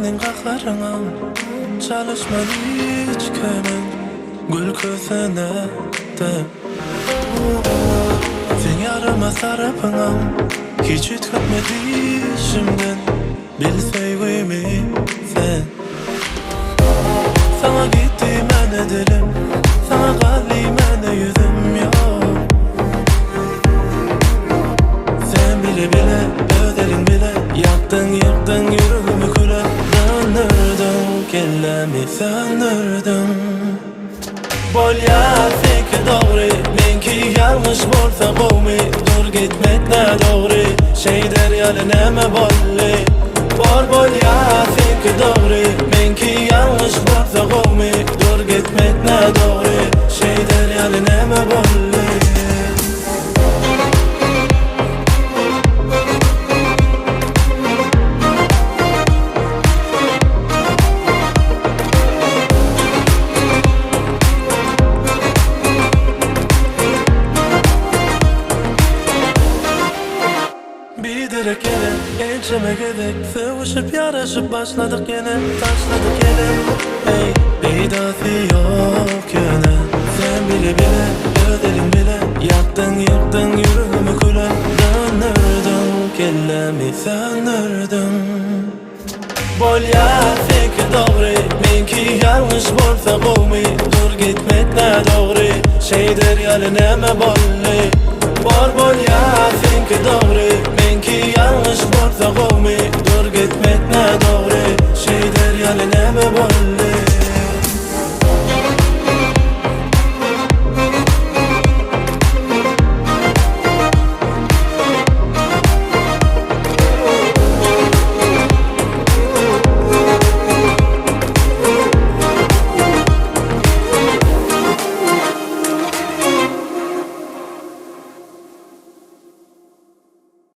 Seniň gaharyňam Çalyşmaz hiç kimiň Gülküsine-de. Seň ýaramaz tarapyňam Hiç üýtgetmedi işimden Bil söýgimi sen. Saňa gitdi mäne dilim Saňa galdy mäne ýüzüm ýok. Sen bile bile öz eliň bile Ýakdyň ýykdyň ýüregimi küle Döndürdiň kellämi söndürdiň. Bolýa seňki dogry meňki ýalňyş bolsa gowmy Dur gitmek nädogry şeýder ýaly näme boldy Bor bolýa seňki dogry meňki ýalňyş bolsa gowmy Dur gitmek nädogry şeýder ýaly näme boldy. Biderek ýere ençeme gezek Sögüşip ýaraşyp başladyk ýene Taşladyk ýene Eý peýdasy ýok ýöne Sen bile bile öz eliň bile Ýakdyň ýykdyň ýüregimi küle Döndürdiň kellämi söndürdiň. Bolýa seňki dogry meňki ýalňyş bolsa gowmy Dur gitmek nädogry şeýder ýaly näme boldy Bor bolýa seňki dogry meňki ýalňyş bolsa gowmy Dur gitmek nädogry şeýder ýaly näme boldy.